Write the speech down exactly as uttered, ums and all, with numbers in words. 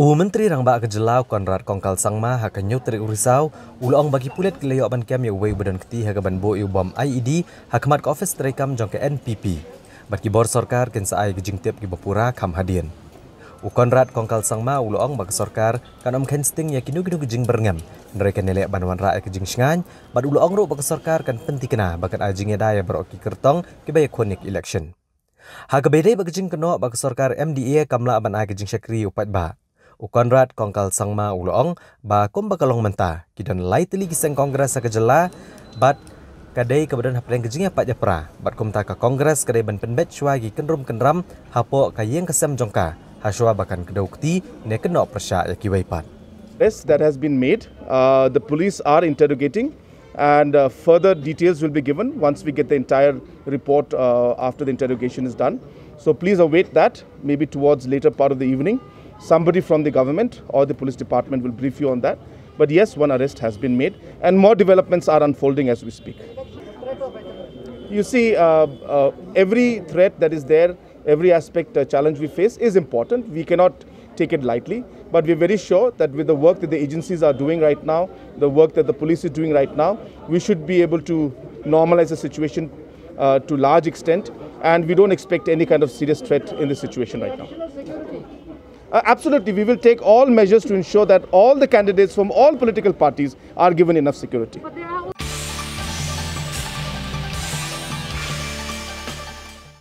U Myntri Rangbah ka jylla u Conrad Kongkal Sangma ha ka hynñiew tarik u Risaw u la ong ba ki pulit ki la ïoh ban kem ïa uwei uba don kti ha kaban buh ïa u bom I E D ha khmat ka ophis treikam jong ka N P P. Bad ki bor sorkar kin sa ai ka jingtip kiba pura kham hadien. U Conrad Kongkal Sangma u la ong ba ka sorkar kan ym kheiñ sting ïa kino kino ki jingbyrngem, hynrei kan ïaleh ban wanrah ïa ka jingshngaiñ, bad u la ong ruh ba ka sorkar kan pynthikna ba kan ai jingïada ïa baroh ki kyrtong kiba ïakhun ïa ka election. Ha kaba ïadei bad ka jingkynnoh ba ka sorkar M D A kam lah ban ai ka jingshakri ïa u paidbah, u Conrad Kongkal Sangma u la ong ba kumba ka long mynta, ki don lai tylli ki seng Congress ha ka jylla, bad ka dei kaba don hapdeng ka jingïapait ïapra, bad kumta ka Congress ka dei ban pynbeit shuwa ïa ki kynrum kynram hapoh ka ïing ka sem jong ka, ha shuwa ba kan kdew kti ne kynnoh pyrshah ïa kiwei pat. Arrest that has been made. Uh, the police are interrogating, and uh, further details will be given once we get the entire report, uh, after the interrogation is done. So please await that, maybe towards later part of the evening. Somebody from the government or the police department will brief you on that. But yes, one arrest has been made, and more developments are unfolding as we speak. You see, uh, uh, every threat that is there, every aspect, uh, challenge we face is important. We cannot take it lightly, but we're very sure that with the work that the agencies are doing right now, the work that the police is doing right now, we should be able to normalize the situation, uh, to large extent, and we don't expect any kind of serious threat in this situation right now. Uh, absolutely, we will take all measures to ensure that all the candidates from all political parties are given enough security.